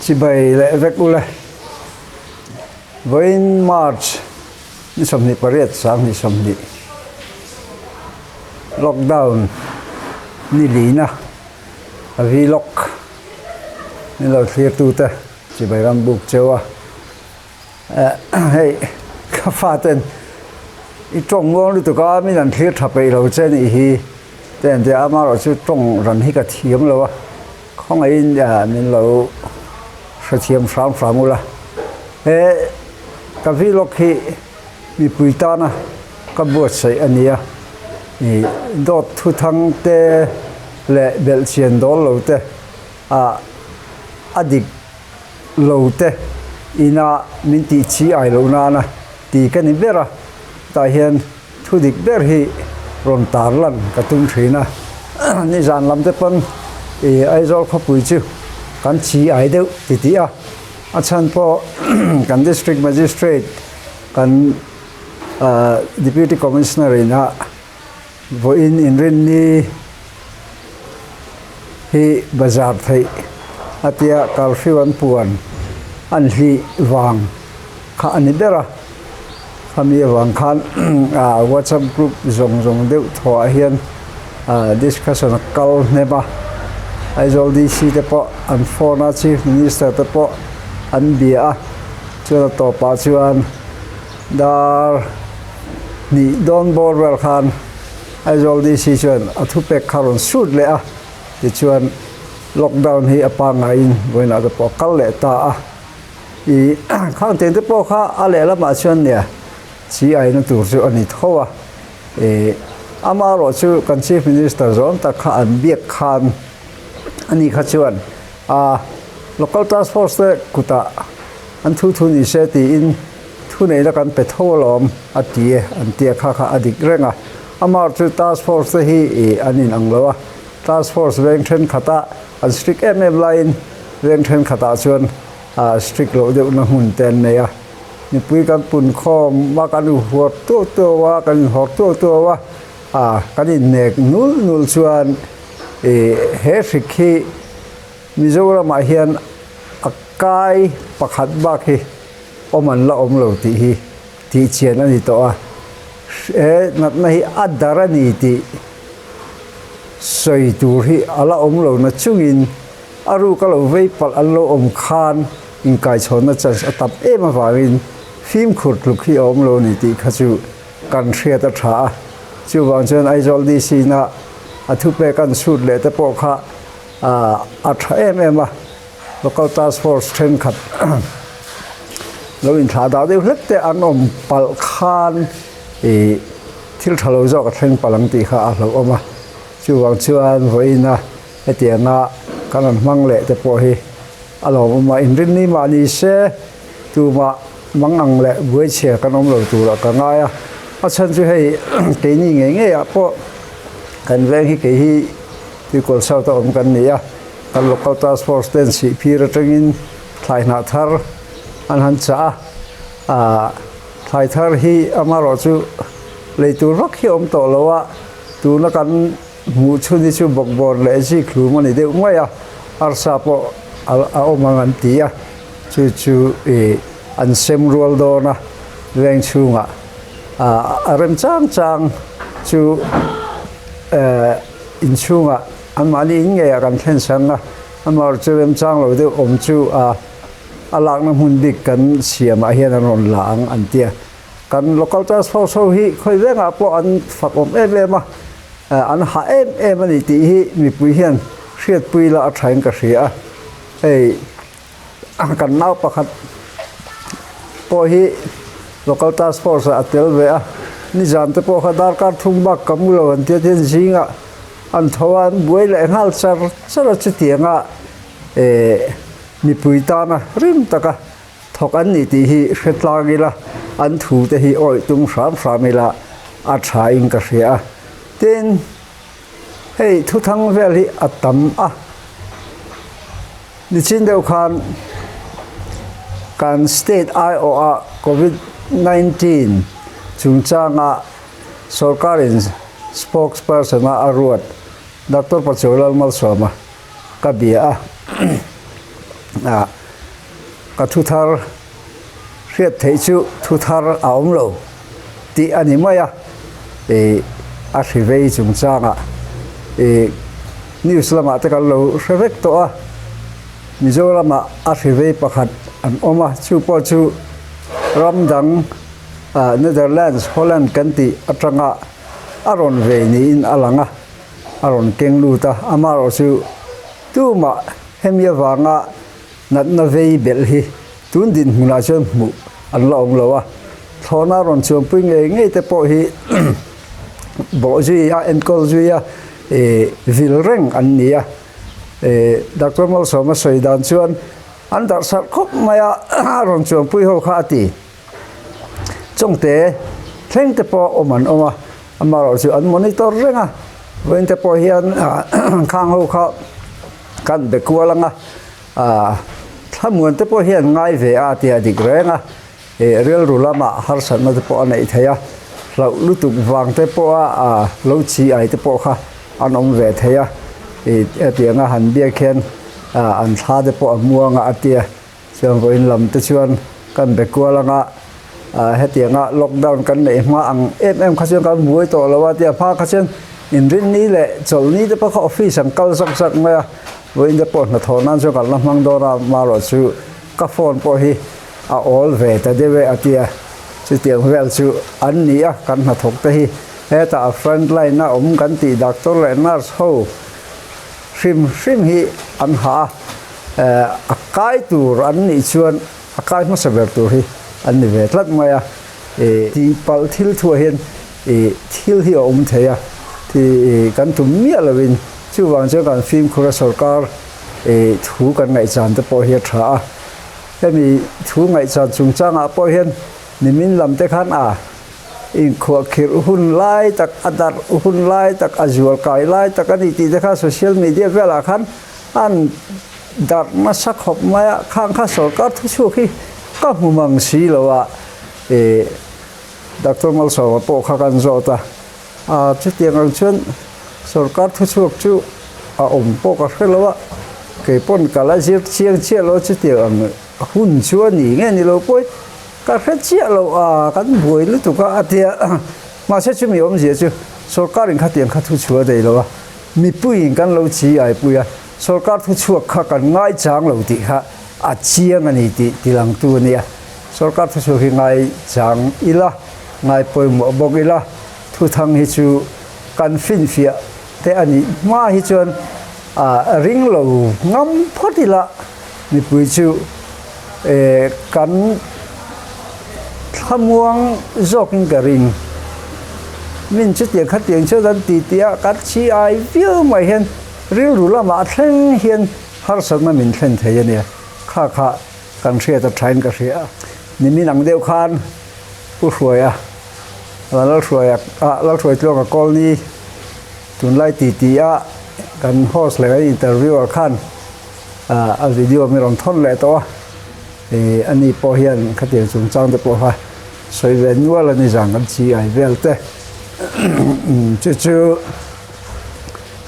Chibai leh vek ule. Vawiin March ni 28 2020 lockdown ni lina a vlog min lo thlir tute chibai ram buk cheu a. Hei ka faten i tawng muang lutuk a min an thlir tha peih lo che nih hi te an ti a amaherawhchu tawng ran hi ka thiam lo a khawngaihin min lo hrethiam hram hram ula he ka vlog hi mipui tana ka buatsaih a ni a ih dawt thuthang te leh belhchian dawl lo te ah a dik lo te ina min tih chi ai loh nana ti ka ni ber a, tah hian thu dik ber hi rawn tar lan ka tum thin a, nizan lam te pawn ih Aizawl khawpui chu kan chi ai deuh ti tih a, a chhan pawh kan district magistrate kan ah deputy commissioner ina Vawiin inrinni hi bazar theih a tia curfew an puan an hlih vang kha a ni ber a, khami avang khan ah whatsapp group zawng zawng deuh thaw ah hian ah discussion a kal hnem a, Aizawl DC te pawh an phone a chief minister te pawh an bia a, chuan a tawpah chuan dar. Hnih dawn bawr vel khan Aizawl DC chuan a thupek kha rawn sut leh a, tichuan lockdown hi a pangaiin vawiinah te pawh a kal leh ta a. Ih khang teng te pawh kha a lehlamah chuan nia chi aina tur chu a ni tho a. Ih amaherawh chu kan Chief Minister zawm tak kha an biak khan ani kha chuan a local task force te kutah an thu thu ni se tiin Thuneihna kan pe tho alawm a ti e an tia kha kha a dik reng a. Amah chu task force te hi ih an in ang lo a, task force veng thenkhatah an strict em em laiin veng thenkhatah chuan ah strict loh deuhna hmun te an nei a. Mipui kan pun khawm a, kan inhuar tuau tuau a, kan inhawr tuau tuau a, ah kan innek nul nul chuan ih he hrik hi Mizoramah hian a kai pakhat bak hi awm an la awm lo tih hi tih chian a ni tawh a, he natna hi a dar a ni tih sawi tur hi a la awm lo na chungin a ruk a lo vei palh an lo awm khan inkaichhawnna chance a tam em avangin fimkhur tluk hi a awm lo a ni tih kha chu kan hriat a tha a, chuvang chuan Aizawl DC na a thupek an sut leh te pawh kha a tha em em a. Local task force thenkhat lo inthlah dah deuh hlek te an awm palh khan ih thil tha lo zawk a thleng palh ang tih kha a hlauhawm a, chuvang chuan vawiina hetianga kan rawn hmang leh te pawh hi a lawmawm a, inrinni mah ni se tumah mang ang leh buaichhia kan awm lo turah ka ngai a, a chhan chu hei keini ngei ngei ah pawh kan veng hi kei hi Tuikawl South a awm kan ni a. Kan local task force ten sihphir atangin thlai hnah thar an han chah a, ah thlai thar hi amaherawh chu lei tur vak hi a awm tawh lo a, tuna kan hmuh chhun hi chu bawkbawn leh zikhlum a ni deuh mai a, arsa pawh a awm ang an ti a, chu chu ih an sem rual dawn a veng chhungah ah a rem chang chang chu eh inchhungah. Anmahni in ngeiah kan thlen sang a, amaherawh chu remchang lo deuh awm chu a a lakna hmun bik kan siamah hian an rawn la ang an ti a. Kan local task force ho hi khawi vengah pawh an fak awm em em a, an hah em em a ni tih hi mipui hian hriatpui la a thain ka hria a. Hei kan nau pakhat pawh hi local task force ah a tel ve a, nizan te pawh kha darkar thum bak ka mu lo an tia tin zingah an tho a, an buai leh nghal char char a chutianga eh mipui tana rim taka thawk an ni tih hi hre tlang ila an thu te hi awih tum hram hram ila a tha in ka hria a, tin hei thuthang vel hi a tam a. Nichin deuh khan kan state aiawha Covid 19 chungchanga sorkarin spokesperson a a ruat Doctor Pachuau Lalmalsawma ka bia a. Ka thu thar hriat theih chu thu thar a awm lo tih a ni mai a, ih a hri vei chungchangah ih news lamah te kan lo hre vek tawh a, Mizoramah a hri vei pakhat an awm a, chu pawh chu ram dang ah Netherlands, Holland kan tih atanga a rawn vei niin a lang a, a rawn keng lut a, amaherawhchu tumah hemi avanga Natna vei belh hi tun dinhmunah chuan hmuh an la awm lo a, thlawhna rawn chuanpui ngei ngei te pawh hi bawh zui a, enkawl zui a, vil reng an ni a. Doctor Malsawma sawi dan chuan an darh sarh khawp mai a, a rawn chuanpui ho kha a ti. Chawngte thleng te pawh awm an awm a, amaherawh chu an monitor reng a, vawiin te pawh hian khang ho kha Kan be kual anga thlamuan te pawh hian ngai ve a tia dik reng a, eh rilru lamah harsatna te pawh a neih theih a, hlauh lutuk vang te pawha lo chi ai te pawh kha an awm ve thei a, eh hetianga han biak hian an thla te pawh a muang a a tia. Chuan vawiin lam te chuan kan be kual anga hetianga lockdown kan neih hma ang em em kha chuan kan buai tawh lo a tia hma kha chuan inrinni leh chawlhni te pawh kha office an kal zawk zawk mai a, vawiin te pawh hnathawh nan chuan kan la hmang dawn a, amaherawh chu ka phone pawh hi a awl ve ta deuh e a tia, chutiang vel chu an ni a kan hnathawk te hi hetah front line a awm kan tih doctor leh nurse ho hrim hrim hi an hah a, a kai tur an nih chuan a kai hmasa ber tur hi an ni ve tlat mai a, tihpalh thil thuah hian thil hi a awm thei a, kan tum miah lovin chuvang chuan kan fimkhur a sorkar thu kan ngaihchan te pawh hi a tha a, hemi thu ngaihchan chungchangah pawh hian nimin lam te khan a. Inkhuahkhirh hun lai tak, a darh hun lai tak, a zual kai lai tak a ni tih te kha social media velah khan an darh nasa khawp mai a, khang kha sorkar thuchhuak hi ka hmu mang si lo a, ih Doctor Malsawma pawh kha kan zawt a, a chutiang ang chuan sorkar thuchhuak chu a awm pawh ka hre lo a, kei pawn ka la zir chiang chiah lo a chutiang ang hun chu a ni nge ni lo pawi. Ka hre chiah lo a, kan buai lutuk a, a ti a. Mahse chumi awmzia chu sorkarin khatiang kha thu chhuah a nei lo a, mipuiin kan lo chi aipui a, sorkar thu chhuak kha kan ngaichang lo tih kha a chiang a ni tih tilangtu a nia. Sorkar thu chhuak hi ngaichang ila, ngai pawimawh bawk ila, thuthang hi chu kan finfiah te a nih hma hi chuan a ring lo ngam phawt ila mipui chu kan thlamuang zawkin ka ring. Min chutiang khatiang chuan an ti tih a, kan chi ai viau mai hian rilru lamah a thleng hian harsatna min thlen thei a nia. Kha kha kan hriat a thain ka hria a. Nimin ang deuh khan Pu Hruaia, Lalhruaia, Lalhruaitluanga Colony tunlai ti tih a kan host leh kan interviewer khan a video mi rawn thawn leh tawh a, ih ani pawh hian khatiang chungchang te pawh kha sawi ve nual a ni zang kan chi ai vel te chu chu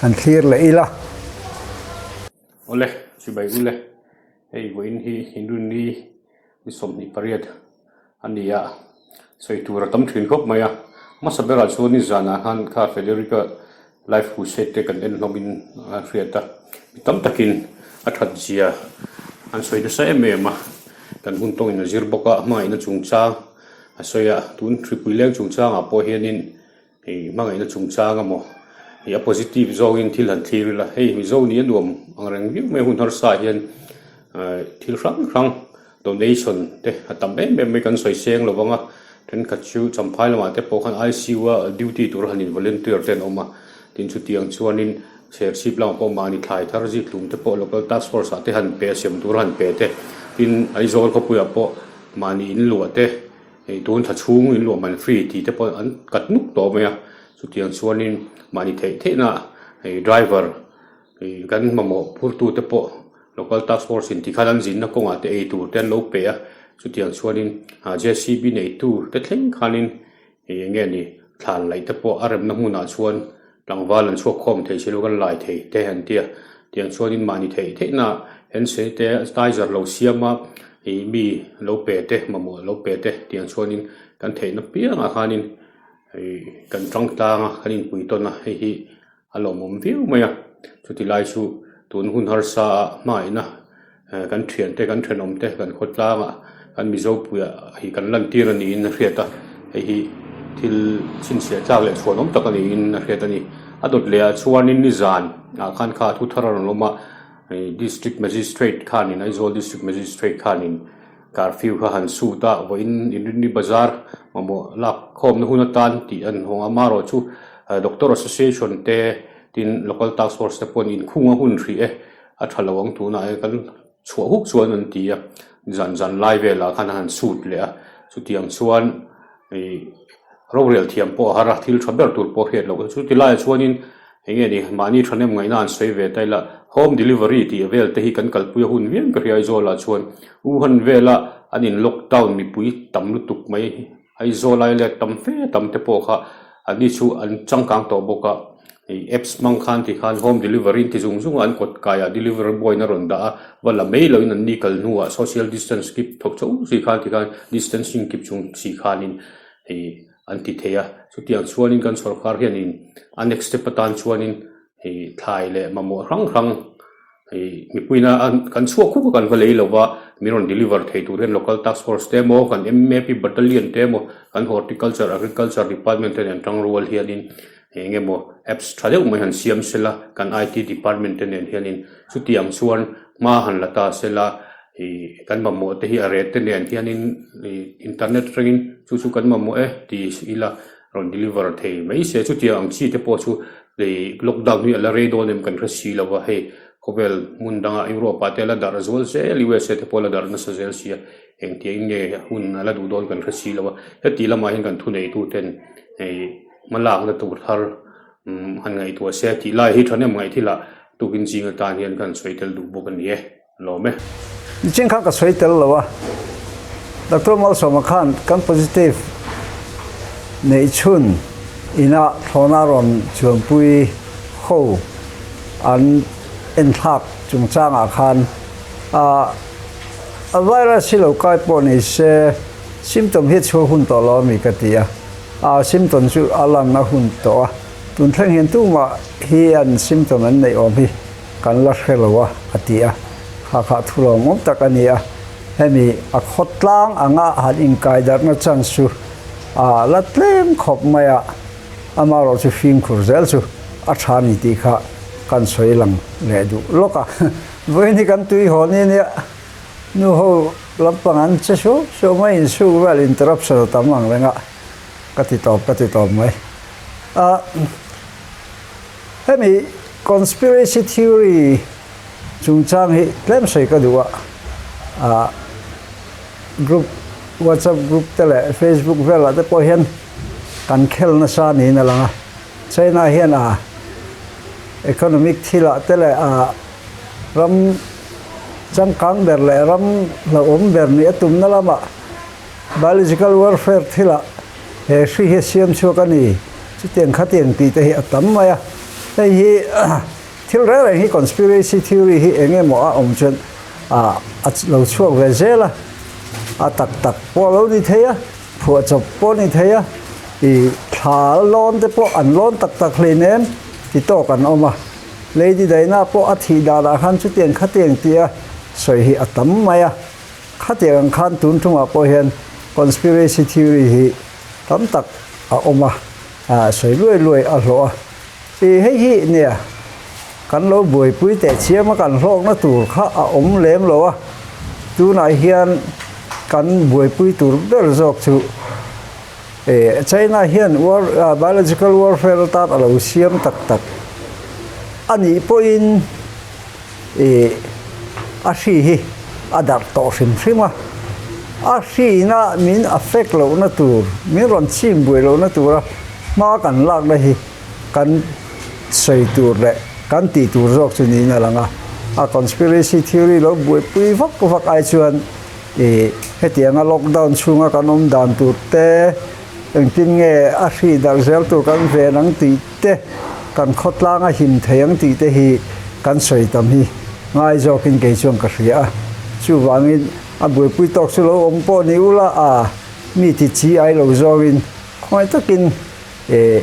han thlir leh ila. Awle, chibai ule, hei vawiin hi Hindu ni ni 28 a ni a, sawi tur a tam thin khawp mai a. Hmasa berah chuan nizanah khan kha Federica Life Crusade te kan en hlawmin a hriat a, mi tam takin a that zia an sawi nasa em em a, kan hun tawngin a zir bawk a, hmangaihna chungchang a sawi a, tun hripui leng chungchangah pawh hianin Hei hmangaihna chungchang a maw? Hei a positive zawngin thil han thlir ila, hei Mizo nih a nuam ang reng viau mai a hun harsa ah hian thil hrang hrang donation te a tam em em mai kan sawi seng lo vang a, thenkhat chu Champhai lamah te pawh khan ICU a duty tur han in volunteer te an awm a, tin chutiang chuanin Serchhip lamah pawh mahni thlai thar zikhlum te pawh local task force ah te han pe a sem tur han pe te, tin Aizawl khawpuiah pawh mahni in luah te Hei tun thla chhung in luah man free tih te pawh an kat nuk tawh mai a, chutiang chuanin mahni theih theihna hei driver ih kan mamawh phurtu te pawh local task force in tikhan an zinna kawngah te ei tur te an lo pe a, chutiang chuanin ah JCB neitu te thleng khanin ih eng nge ni thlan laih te pawh a remna hmunah chuan tlangval an chhuak khawm thei si lo kan lai thei te an ti a, tiang chuanin mahni theih theihna hand sanitizer lo siam a. Ih mi lo pe te mamawh lo pe te tiang chuanin kan theihna piangah khanin ih kan tang tlang a kan inpui tawn a hei hi a lawmawm viau mai a chuti lai chu tun hun harsa ah hmangaihna eh kan thiante kan thenawm te kan khawtlangah kan mizo puiah hi kan lantir a niin a hriat a hei hi thil chhinchhiah tlak leh chhuanawm tak a niin a hriat a ni a dawt leh ah chuanin nizan ah khan kha thu thar a rawn awm a. District Magistrate khanin Aizawl District Magistrate khanin curfew kha han suit a, vawiin Inrinni Bazar mamawh lak khawmna hun atan tih an hawng a, amaherawh chu Doctor Association te tin Local Task Force te pawhin inkhung a hun hrih e, a tha lo ang tunah e kan chhuah huk chuan an ti a, zan zan lai velah khan a han suit leh a, chutiang chuan ih rorel thiam pawh a har a, thil tha ber tur pawh hriat loh chu ti laiah chuanin Eng nge ni, mahni thahnem ngaihna an sawi ve ta ila, home delivery tih vel te hi kan kalpui a hun viau ka hria Aizawlah chuan Wuhan vela an in lockdown mipui tam lutuk mai Aizawl ai let tam fe tam te pawh kha an ni chu an changkang tawh bawk a, ih apps hmang khan ti khan home delivery an ti zung zung a, an kawt kaiah delivery boy in a rawn dah a, va la mai loin an ni kal hnuah social distance keep thawk chauh si khan ti khan distancing keep chung si khanin ih an ti thei a, chutiang chuanin kan sawrkar hianin a next step atan chuanin hei thlai leh mamawh hrang hrang hei mipuina kan chhuak khup a kan va lei lova min rawn deliver thei tur hian local task force te emaw kan MAP battalion te emaw kan horticulture agriculture department te nen tangrual hianin eng emaw apps tha deuh mai han siam sela kan IT department te nen hianin chutiang chuan hma han la ta sela Ih kan mamawh te hi a rate te nen hianin ih internet atangin chu chu kan mamawh e tih ila rawn deliver thei mai se chutiang ang chi te pawh chu ih lockdown hi a la rei dawn em kan hre si lo va hei khawvel hmun dangah Europe ah te a la darh zual zel USA te pawh a la darh nasa zel sia engtiang nge hun a la duh dawn kan hre si lo a heti lamah hian kan thuneitu ten ih hmalakna tur thar han ngaihtuah se tih lai hi thahnem ngaih thilah tukin zing atan hian kan sawi tel duh bawk a ni e. Lawm e. Nichin kha ka sawi tel lo a, Doctor Malsawma khan kan positive neih chhun ina thlawna rawn chuanpui ho an enthlak chungchangah khan a virus hi lo kai pawh ni se symptom hi a chhuak hun tawh lo ami ka ti a, a symptom chu a lan a hun tawh a, tun thleng hian tumah hi an symptom an neih awm hi. Kan la hre lo a, a ti a. Kha kha thu lawmawm tak a ni a. Hemi a khawtlang anga han inkaidarhna chance chu a la tlem khawp mai a, amaherawh chu fimkhur zel chu a tha ni tih kha kan sawi lang leh duh lawk a. Vawiin hi kan tui haw ni nia, nu ho lampang an che suau suau mai, insuk vel interruption a tam ang reng a, ka ti tawp ka ti tawp mai. A. Hemi conspiracy theory chungchang hi tlem sawi ka duh a, ah group whatsapp group te leh facebook velah te pawh hian kan khel nasa niin a lang a, China hian ah economic thilah te leh ah ram changkang ber leh ram hlauhawm ber nih a tumna lamah biological warfare thilah He hri hi a siam chhuak a ni. Chutiang khatiang tih te hi a tam mai a. Hei hi thil reng reng hi conspiracy theory hi eng emaw a awm chuan a lo chhuak ve zel a. A tak tak pawh a lo ni thei a, phuahchawp pawh a ni thei a, ih thla lawn te pawh an lawn tak tak hleinem ti tawk an awm a. Lady Diana pawh a thih danah khan chutiang khatiang tia sawi hi a tam mai a. Khatiang ang khan tun tumah pawh hian conspiracy theory hi tam tak a awm a, sawi luai luai a hlawh a. Ih hei hi nia kan lo buaipui teh chiam a kan hlawkna tur kha a awm lem lo a, tunah hian kan buaipui tur ber zawk chu ih China hian war biological warfare atan a lo siam tak tak a nih pawhin Ih, a hri hi a darh tawh hrim hrim a, a hriina min affect lohna tur, min rawn chim buai lohna tura hma kan lakna hi kan sawi tur leh kan tih tur zawk chu niin a lang a. A conspiracy theory lo buaipui vak vak ai chuan ih, hetianga lockdown chhunga kan awm dan tur te, engtin nge a hri darh zel tur kan ven ang tih te, kan khawtlang a him thei ang tih te hi kan sawi tam hi ngai zawkin kei chuan ka hria a. Chuvangin A buaipui tawk chu lo awm pawh ni ula a mi ti chi ai lo zawngin khawngaih takin eh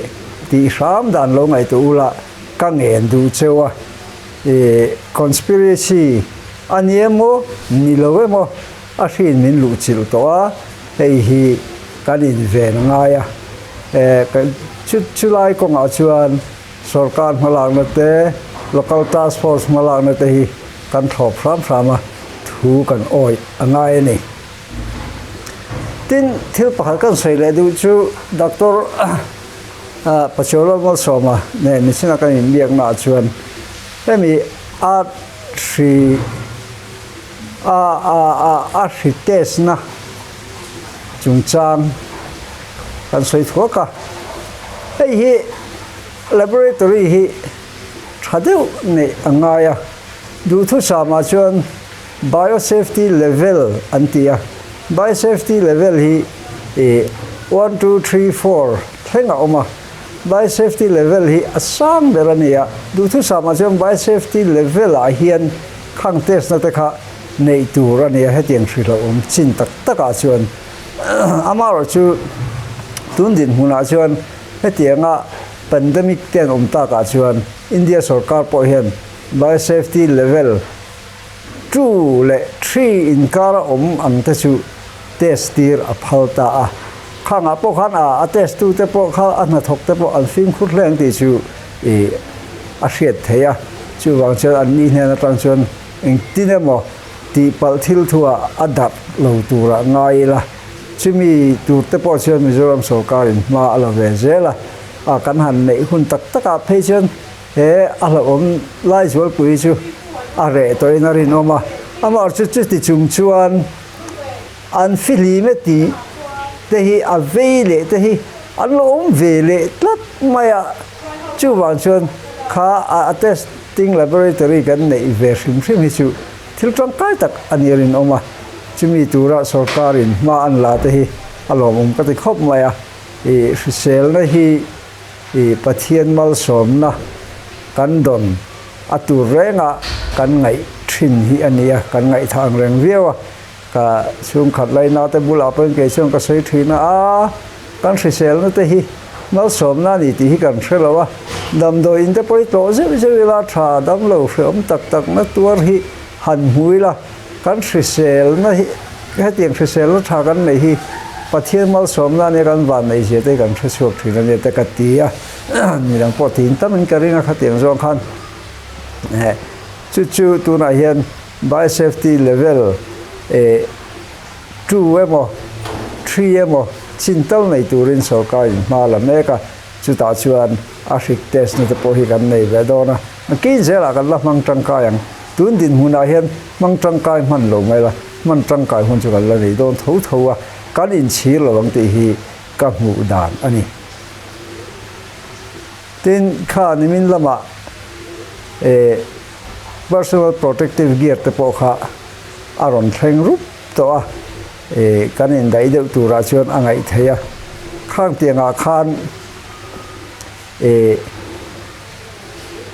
tih hram dan lo ngaihtuah ula ka ngen duh cheu a. Eh conspiracy a ni emaw ni lo emaw a hrin min luh chilh tawh a, hei hi kan inven a ngai a. Eh chulai kawngah chuan Sorkar hmalakna te, Local Task Force hmalakna te hi kan thlawp hram hram a, thu kan awih a ngai a ni. Tin, thil pakhat kan sawi leh duh chu Doctor Pachualo Malsawma nen nichina kan inbiakna ah chuan hemi a hri a a a a hri test na chungchang kan sawi thuak a, hei hi laboratory hi tha deuh neih a ngai a, duhthusam ah chuan biosafety level an ti a, biosafety level hi ih one two three four thleng a awm a, biosafety level hi a sang ber a ni a, duhthusam ah chuan biosafety level ah hian khang test na te kha neih tur a ni a, hetiang hrilh a awm chin tak tak ah chuan amaherawh chu tun dinhmunah chuan hetianga pandemic te an awm takah chuan India sorkar pawh hian biosafety level 2 leh 3 inkara awm ang te chu test tir a phal ta a. Khangah pawh khan a a test tu te pawh kha a hnathawk te pawh an fimkhur hle ang tih chu ih a hriat theih a. Chuvang chuan an ni hnen atang chuan engtin emaw tihpalh thil thuah a darh lo turah ngai ila. Chumi tur te pawh chuan Mizoram sorkarin hma a la ve zel a. A kan han neih hun tak takah phei chuan He a hlauhawm lai zualpui chu a reh tawhin a rinawm a, amah chu chuti chung chuan an fihlim e tih te hi a vei leh te hi an lo awm ve leh tlat mai a, chuvang chuan kha a testing laboratory kan neih ve hrim hrim hi chu thil tangkai tak a ni a rinawm a, chumi tura sorkarin hma an la te hi a lawmawm ka ti khawp mai a, ih hriselna hi. I Pathian malsawmna kan dawn a tur renga kan ngaih thin hi a nia, kan ngaihthah ang reng viau a, ka chhungkhat laina te bulah pawhin kei chuan ka sawi thin a, a kan hriselna te hi malsawmna a ni tih hi kan hre lo a, damdawi in te pawh hi tlawh zeuh zeuh ila tha damlo hreawm tak tak na tuar hi han hmu ila kan hriselna hi hetiang hriselna tha kan neih hi Pathian malsawmna ania kan van neih zia te hi kan hrechhuak thin ania te ka ti a, midang pawh tiin tamin ka ring a khatiang zawng khan eh chu chu tunah hian biosafety level eh two emaw three emaw chin tal nei turin sorkarin hma la mek a, chutah chuan a hrik test na te pawh hi kan nei ve dawn a, kein zelah kan la hmang tangkai ang. Tun dinhmunah hian hmang tangkai hman lo mai la, hman tangkai hun chu kan la nei dawn tho tho a, kan inchhir lo ang tih hi ka hmuh dan a ni. Tin, kha nimin lamah eh personal protective gear te pawh kha a rawn thleng rup tawh a, eh kan indaih deuh turah chuan a ngaih theih a, khang tiangah khan eh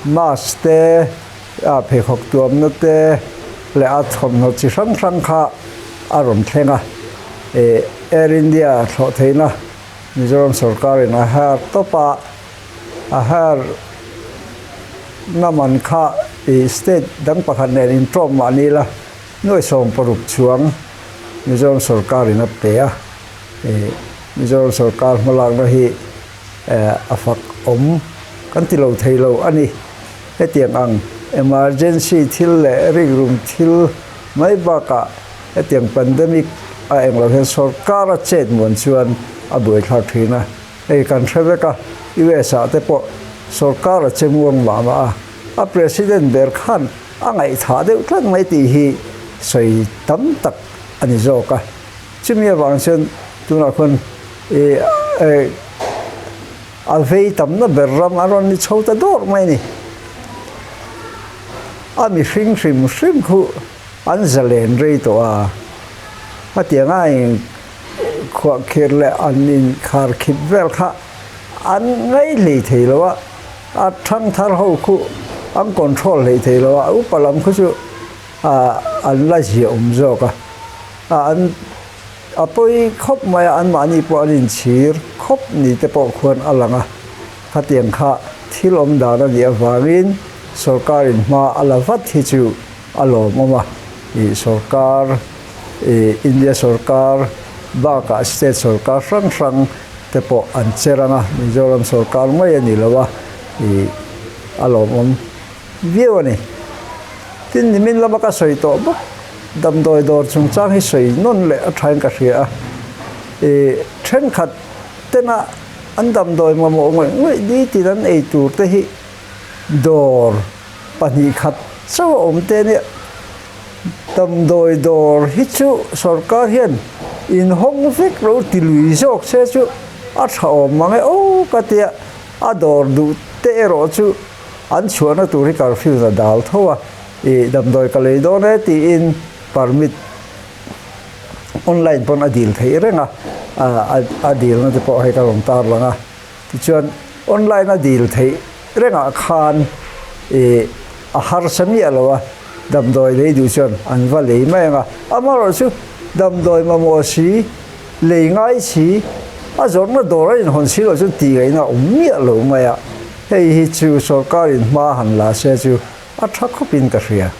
Mask te, a pheikhawk tuamna te leh a thawmhnaw chi hrang hrang kha a rawn thleng a. Ih Air India thlawh theihna Mizoram sorkarin a hire tawp a, a hire na man kha ih state dang pakhat nen intawm mah ni ila nuai 60 chuang Mizoram sorkarin a pe a. Ih Mizoram sorkar hmalakna hi a fak awm kan ti lo thei lo a ni. Hetiang ang emergency thil leh rikrum thil mai bakah hetiang pandemic a eng lo hian sorkar a chet muan chuan a buaithlak thin a. Hei kan hre vek a, US ah te pawh sorkar a che muang mah mah a, a president ber khan a ngaihthah deuh tlat mai tih hi sawi tam tak a ni zawk a. Chumi avang chuan tunah khuan ih a vei tamna ber ram a rawn ni chho ta dawr mai a ni. A mihring hrim hrim khu an zalen rei tawh a, hetianga in khuahkhir leh an inkharkhip vel kha an ngaih hlei thei lo a, a thangthar ho khu an control hlei thei lo a, upa lam khu chu an la ziahawm zawk a. An a pawi khawp mai a, anmahni pawh an inchhir khawp ni te pawh khuan a lang a. Khatiang kha thil awm dan a nih avangin sorkarin hma a la vat hi chu a lawmawm a. Ih sorkar, ih India sorkar bakah state sorkar hrang hrang te pawh an che rang a, Mizoram sorkar mai a ni lo a, ih a lawmawm viau a ni. Tin, nimin lama ka sawi tawh bawk, damdawi dawr chungchang hi sawi nawn leh a thain ka hria a. Ih thenkhat tena an damdawi mamawh ngawih ngawih nitin an ei tur te hi dawr 2 khat chauh a awm te nia. Damdawi dawr hi chu sorkar hian inhawng vek lo ti lui zawk se chu a tha awm mang e aw ka tia, a dawr duh te erawh chu an chhuahna tur hi curfew na dal tho a, ih damdawi ka lei dawn e tiin permit online pawn a dil theih reng a, a dilna te pawh hei ka rawn tarlang a. Tichuan, online a dil theih rengah khan ih a harsa miah lo a, damdawi lei duh chuan an va lei mai ang a. Amaherawhchu, damdawi mamawh si, lei ngai si, a zawrhna dawr a inhawn si loh chuan tih ngaihna a awm miah lo mai a. Hei hi chu sorkarin hma han la se chu a tha khawpin ka hria.